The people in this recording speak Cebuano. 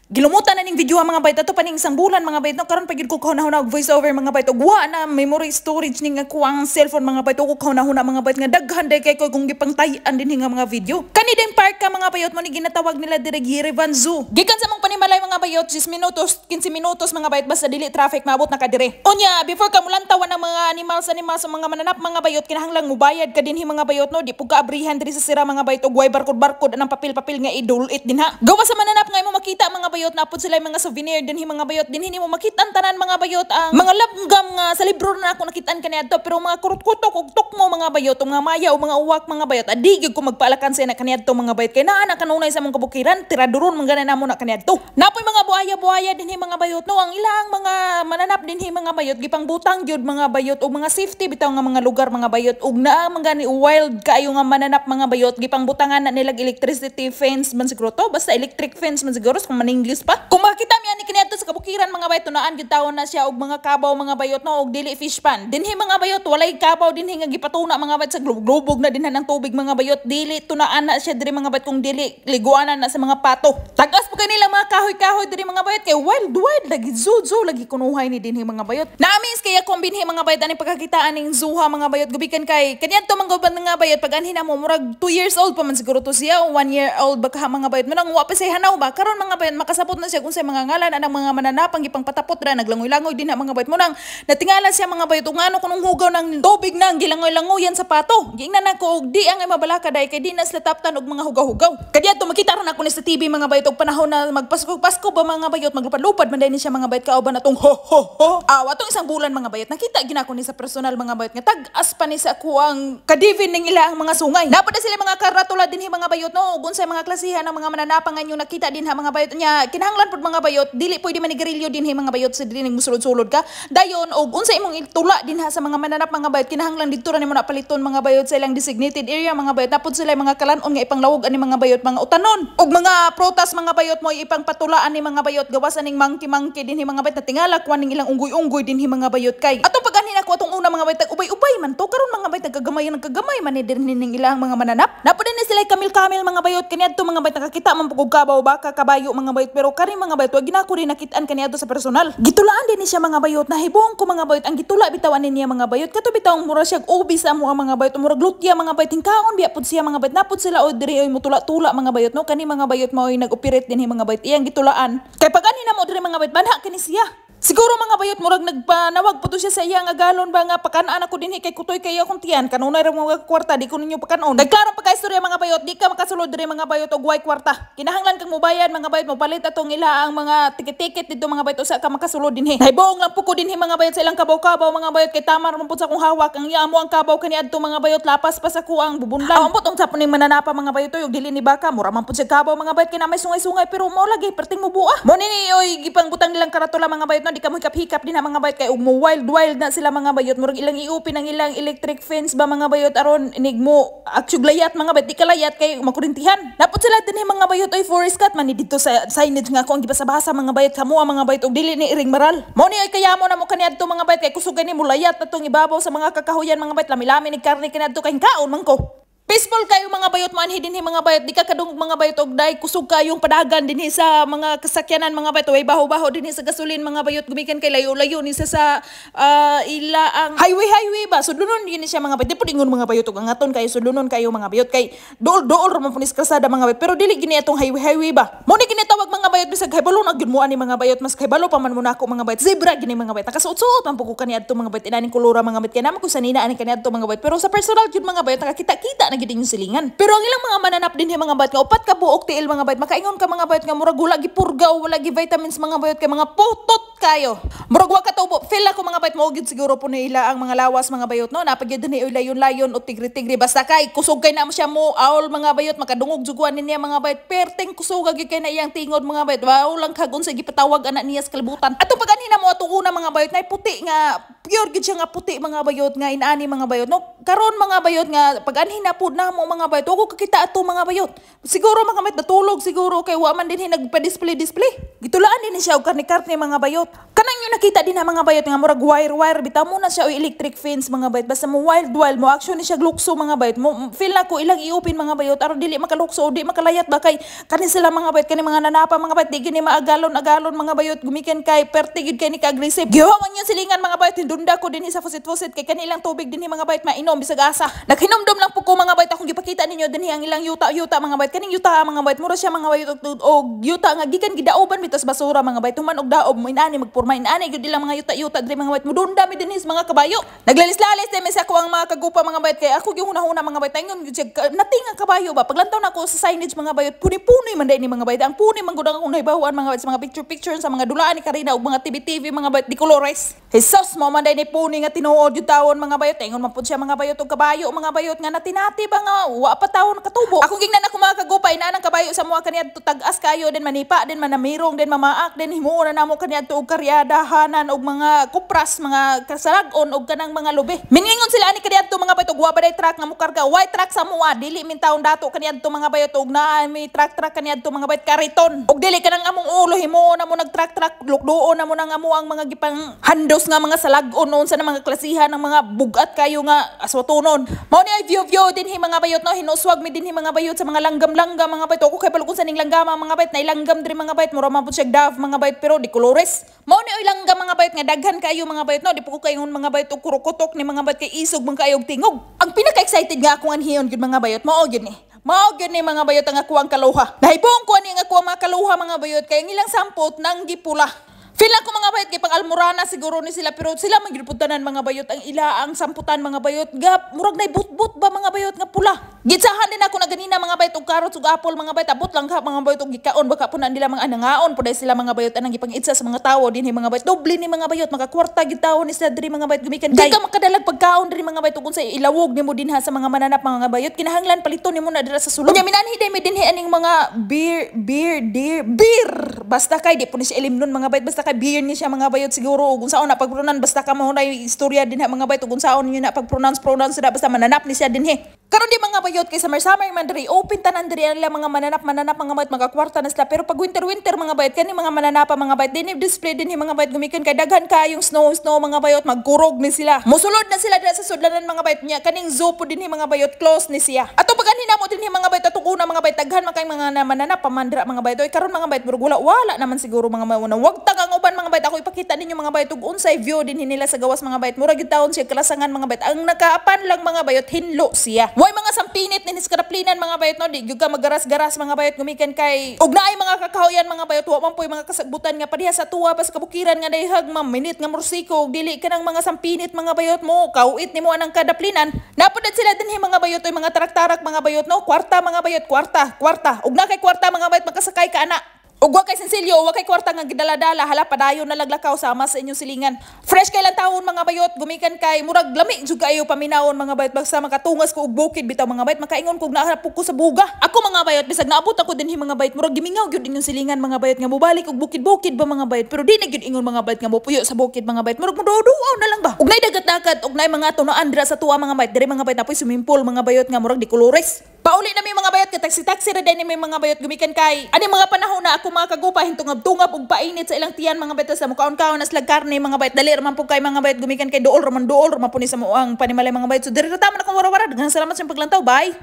Gilumutan na ning video mga bayot, ato pa ning isang bulan, mga bayot, no. Karon pa gyud ko kahuna-huna og voice over, mga bayot, ug wa na memory storage ning ako ang cellphone, mga bayot. Ko kahuna-huna, mga bayot, nga daghan day kay ko kung gipangtay-an dinhi nga mga video. Kani din park ka, mga bayot, mo ni ginatawag nila diri Yerevan Zoo. Gikan sa mong panimalay, mga bayot, 10 minutos, 15 minutos, mga bayot, basta dili traffic, maabot na ka dire. Unya before ka mulantawan ng mga animals animals sa mga mananap, mga bayot, kinahanglang mubayad ka dinhi, mga bayot, no. Di pud ka abrihan diri sa sira, mga bayot, og way barkod-barkod anang papel-papel nga idulit din ha. Gawa sa mananap nga imo makita, mga bayot, napod sila yung mga souvenir dinhi, mga bayot. Dinhi nimo makita ang tanan, mga bayot, ang mga langgam nga sa libro na ako nakitaan kaniadto, pero mga kurot-kutok ug tukmo, mga bayot, ug mga maya o mga uwak, mga bayot, adi gyud ko magpaalakan sa na kaniadto, mga bayot, kay naa na kanunay sa among kabukiran, tiraduron man gani namo na kaniadto. Napoy mga buhaya-buhaya dinhi, mga bayot, no. Ang ilang mga mananap dinhi, mga bayot, gipangbutang gyud, mga bayot, og mga safety bitaw nga mga lugar, mga bayot, ug naa man gani wild kaayo nga mananap, mga bayot, gipangbutangan na nilag electricity fence man siguro to, basta electric fence man siguro kung man-English pa. Kung makita mi ani kaniadto sa kabukiran, mga bayot, tunaan gyud tawon na siya og mga kabaw, mga bayot, no, og dili fish pan. Dinhi, mga bayot, walay kabaw dinhi nga gipatuna, mga bayot, sa glubog na dinhan ang tubig, mga bayot. Dili tunaan na siya diri, mga bayot, kung dili liguanan na sa mga pato. Tagas po kay nila mga kahoy-kahoy diri, mga bayot, kay wild wild lagi, zoo zoo lagi kunuhay ni dinhi, mga bayot. Naamis kay akong binhi, mga bayot, ani pagkakitaan ning zoo ha, mga bayot, gubikan kay kaniadto man gud mga bayot, pag anhi na mo murag 2 years old pa man siguro to siya o 1 year old baka, mga bayot, manang wa pa siya hanaw ba. Karon, mga bayot, makasabot na siya kung sa mga ngalan anang mga mananapang gipangpatapot ra, naglangoy-langoy din na, mga bayot. Munang natingala siya, mga bayot, ug ngano kunong hugaw ng tubig nang gilangoy-langoyan sa pato. Giingnan nako og di ang ay mabalaka dai kay di na sila taptan og mga hugaw-hugaw. Kaniadto makita ra nako ni sa TV, mga bayot, og panahon na magpasko-pasko ba, mga bayot, maglupad-lupad man ni siya, mga bayot, kauban atong ho ho ho. Aw, atong isang bulan, mga bayot, nakita ginako ni sa personal, mga bayot, nga tag-as pa ni sa ako ang kadivin ning ila ang mga sungay. Dapat na sila mga karatula dinhi, mga bayot, no, ug unsay mga klasihan ng mga mananapa nga inyong nakita dinha, mga bayot. Nya kinahanglan pud, mga bayot, dili pwede manigarilyo dinhi, mga bayot, sa dili musulod-sulod ka. Dayon og unsa imong itula dinha sa mga mananap, mga bayot, kinahanglan didto ra nimo na paliton, mga bayot, sa ilang designated area, mga bayot. Napod sila mga kalan-on nga ipanglawog ani, mga bayot, mga utanon ug mga prutas, mga bayot, mo ipangpatulaan ni mga bayot, gawas aning monkey monkey dinhi, mga bayot, natingala kuan ning ilang unggoy-unggoy dinhi, mga bayot, kay atong pag-anhi nako atong una, mga bayot, ubay-ubay man to. Karon, mga bayot, nagkagamay nagkagamay man ni dinhi ning ilang mga mananap. Napod din sila kamil-kamil, mga bayot. Kaniadto, mga bayot, nakakita man pud kabaw, baka, kabayo, mga bayot, pero kani, mga bayot, wa ginako rin nakitaan kaniadto sa personal. Gitulaan din ni siya, mga bayot. Nahibong ko, mga bayot, ang gitula bitaw ani niya, mga bayot, kato bitaw mura siya ubi sa amo ang mga bayot, murag lutya, mga bayot, hingkaon biya pud siya, mga bayot. Napod sila o diri oy mutula-tula, mga bayot, no. Kani, mga bayot, mao'y nag-operate dinhi, mga bayot, iyang gitulaan kay pag ani namo diri, mga bayot, banha kini siya. Siguro, mga bayot, murag nagpanawag po to siya sa iya nga galon ba nga pakanaan ako dinhi kay kutoy kayo akong tiyan, kanunay ra mga kwarta, di ko ninyo pakanon. Nagklaro pa istorya, mga bayot, di ka makasulod diri, mga bayot, og way kwarta. Kinahanglan kang mobayad, mga bayot, mopalit atong ila ang mga tiket-tiket dito, mga bayot, usa ka makasulod dinhi. Nahibuong lang po ko dinhi, mga bayot, sa ilang kabaw-kabaw, mga bayot, kay tamar man pud sa akong hawak ang iya mo ang kabaw kaniadto, mga bayot, lapas pa sa kuang bubunlan. Ang ambot sa puning mananapa, mga bayot, oy, ug dili ni baka, mura man pud siya kabaw, mga bayot, kay na may sungay-sungay, pero mo lagi perting mo buah. Mo ni oy gipangbutang nilang karatula, mga bayot, no, di ka mo hikap-hikap din na, mga bayot, kay ug mo wild wild na sila, mga bayot, murag ilang iupin ang ilang electric fence ba, mga bayot, aron inig mo aksyug layat, mga bayot, di ka layat kay makurintihan. Napod sila dinhi, mga bayot, oy forest cat man ni dito sa signage nga ako ang gibasa-basa, mga bayot, kamo ang mga bayot, ug dili ni iring maral. Mo ni ay kayamo na mo kaniadto, mga bayot, kay kusog gani mo layat natong ibabaw sa mga kakahuyan, mga bayot, lami-lami ni karne kaniadto kay kaon man ko. Peaceful kayo, mga bayot, manhi dinhi, mga bayot, di ka kadungog, mga bayot, og day kusog kayong padagan dinhi sa mga kasakyanan, mga bayot, way baho-baho dinhi sa gasolin, mga bayot, gumikan kay layo-layo ni sa ila ang highway highway ba, sudlonon yun ni siya, mga bayot. Di pud ingon, mga bayot, og angaton kayo, sudlonon kayo, mga bayot, kay dool-dool ra man pud ni sa kalsada, mga bayot, pero dili gini atong highway highway ba. Mo ni ginitawag, mga bayot, bisag kahibalo na gyud mo ani, mga bayot, mas kahibalo pa man mo nako, mga bayot, zebra gini, mga bayot. Nakasuot-suot man pud ko kaniadto, mga bayot, inaning kolora, mga bayot, kay naman ko sanina ani kaniadto, mga bayot, pero sa personal gyud, mga bayot, nakakita-kita na gyud inyong silingan. Pero ang ilang mga mananap dinhi, mga bayot, nga upat ka buok tiil, mga bayot, makaingon ka, mga bayot, nga murag wala gipurga o wala gi vitamins, mga bayot, kay mga putot kayo. Murag wa katubo. Feel ako, mga bayot, mao gyud siguro po nila ang mga lawas, mga bayot, no. Napagyud dinhi oy layon-layon o tigre-tigre, basta kay kusog kay na mo siya mo aol, mga bayot, makadungog juguan niya, mga bayot, perteng kusog gyud kay na iyang tingod, mga bayot. Wow lang kag unsa gipatawag ana niya sa kalibutan. Atong pag na mo atong una, mga bayot, nay puti nga pure gyud siya nga puti, mga bayot, nga inaani, mga bayot, no. Karon, mga bayot, nga pag anhi na pud namo, mga bayot, wa ko kakita ato, mga bayot. Siguro, mga bayot, natulog siguro kay wa man dinhi nagpa-display display. Gitulaan din ni siya og karne-karne, mga bayot. bayot. Kanang yung nakita din na mga bayot nga murag wire wire bitaw mo na siya o electric fence mga bayot, basta mo wild wild mo action ni siya glukso mga bayot. Mo feel na ko ilang i-open mga bayot aron dili makalukso o di makalayat ba kay kani sila mga bayot, kani mga nanapa mga bayot, di gini maagalon agalon mga bayot gumikan kay perti gyud kay ni ka-aggressive. Gihaw man yung silingan mga bayot, hindunda ko dinhi sa fusit-fusit kay kani ilang tubig dinhi mga bayot mainom bisag asa. Naghinumdom lang po ko mga bayot akong gipakita ninyo dinhi ang ilang yuta-yuta mga bayot. Kaning yuta mga bayot mura siya mga bayot og yuta nga gikan gidaoban bitos basura mga bayot, human og daob mo inani magporma inani gyud ilang mga yuta-yuta diri mga bayot. Mudunda mi dinhi sa mga kabayo. Naglalis-lalis din sa ako ang mga kagupa mga bayot kay ako gyud hunahuna mga bayot ingon gyud siya nating ang kabayo ba. Paglantaw nako sa signage mga bayot, puni-puni man day ni mga bayot. Ang puni man gud ang akong nahibaw-an mga bayot sa mga picture-picture sa mga dulaan ni Karina ug mga TV-TV mga bayot di colores. Jesus mo man day ni puni nga tinuod gyud tawon mga bayot. Ingon man pud siya mga bayot og kabayo mga bayot nga natinati ba nga wa pa tawon katubo. Akong gingnan ako mga kagupa inaan ang kabayo sa mga kaniadto tag-as kayo din manipa din manamirong din mamaak din himuon na namo kaniadto og karyadahanan og mga kupras mga kasalag-on og kanang mga lubi. Miningon sila ani kaniadto mga bayot og wa ba day truck nga mukarga, way truck sa mua dili min taon dato kaniadto mga bayot og naa may truck truck kaniadto mga bayot kariton. Og dili kanang among ulo himuon na mo nag truck truck lukduon na mo nang amo ang mga gipang handos nga mga salag-on noon sa mga klasihan ng mga bugat kayo nga aswatonon. Mao ni ay view view dinhi mga bayot no, hinuswag mi dinhi mga bayot sa mga langgam-langgam mga bayot. Ako kay balukon sa ning langgama mga bayot, nailanggam diri mga bayot mura man pud siya dove mga bayot pero di colores. Mao ni ay langgam mga bayot nga daghan kayo mga bayot no, di po ko kayon mga bayot og kurukutok ni mga bayot kay isog man kayo og tingog. Ang pinaka-excited nga akong anhiyon gyud mga bayot mao gyud ni. Mao gyud ni mga bayot ang akuang kaluha. Nahibong ko ani ang akuang mga kaluha mga bayot kay ang ilang sampot nang gipula. Feel ako mga bayot kay pang almorana siguro ni sila pero sila man gyud tanan mga bayot ang ila ang samputan mga bayot gap murag nay but-but ba mga bayot nga pula. Gitsahan din ako na ganina mga bayot og carrots ug apple mga bayot, abot lang ka mga bayot og gikaon baka po na nila mga anangaon po sila mga bayot anang gipang-itsa sa mga tawo dinhi mga bayot. Doble ni mga bayot makakwarta gid tawo ni sila diri mga bayot gumikan kay di ka makadalag pagkaon diri mga bayot ug unsay ilawog nimo dinha sa mga mananap mga bayot kinahanglan paliton nimo na dira sa sulod. Unya minanhi day mi dinhi aning mga beer beer deer beer basta kay di po ni siya ilimnon mga bayot, basta kay beer ni siya mga bayot siguro ug unsaon na pagpronounce basta ka mo na istorya dinha mga bayot ug unsaon ninyo na pag-pronounce pronounce na basta mananap ni siya dinhi. Karon di mga bayot kay summer summer man diri open tanan diri ang mga mananap mananap mga bayot makakwarta na sila pero pag winter winter mga bayot kani mga mananapa mga bayot dinhi display dinhi mga bayot gumikan kay daghan kayong snow snow mga bayot magkurog ni sila. Mosulod na sila dira sa sudlanan mga bayot niya kaning zoo po dinhi mga bayot close ni siya. Ato pag-anhi namo dinhi mga bayot atong una mga bayot daghan man kay mga mananap pamandra mga bayot. Oy karon mga bayot murag wala wala naman siguro mga mauna. Wag tag ang uban mga bayot ako ipakita ninyo mga bayot ug unsay view dinhi nila sa gawas mga bayot. Murag gyud taon siya kalasangan mga bayot. Ang nakaapan lang mga bayot hinlo siya. Way mga sampinit ni skraplinan mga bayot no, di gyud ka magaras-garas mga bayot gumikan kay ug naay mga kakahuyan mga bayot wa man poy mga kasagbutan nga padiha sa tuwa pa sa kabukiran nga dayhag maminit nga morsiko ug dili kanang mga sampinit mga bayot mo kauit nimo anang kadaplinan. Napud sila dinhi mga bayot oy mga tarak-tarak mga bayot no, kwarta mga bayot kwarta kwarta ug na kay kwarta mga bayot makasakay ka ana. Ug wa kay sensilyo, wa kay kwarta nga gidala-dala, hala padayon na laglakaw sama sa inyong silingan. Fresh kay lang taon mga bayot, gumikan kay murag lami jud kayo paminawon mga bayot basta makatungas ko og bukid bitaw mga bayot, makaingon kog naharap ko sa buga. Ako mga bayot bisag naabot ako dinhi mga bayot, murag gimingaw gyud inyong silingan mga bayot nga mobalik og bukid-bukid ba mga bayot, pero di na gyud ingon mga bayot nga mopuyo sa bukid mga bayot, murag moduo na lang ba. Ug nay dagat-dagat ug nay mga tunoan dira sa tuwa mga bayot, diri mga bayot napoy swimming pool mga bayot nga murag di colores. Pauli na mi mga bayot kay taxi-taxi ra din mi mga bayot gumikan kay ani mga panahon na ako mga kagupa hintungab-tungab og painit sa ilang tiyan mga bayot sa mukaon-kaon na slag karne mga bayot dali ra man pud kay mga bayot gumikan kay duol ra man pud ni sa muang panimalay mga bayot. So diri ra taman akong wara-wara. Daghang salamat sa inyong paglantaw. Bye.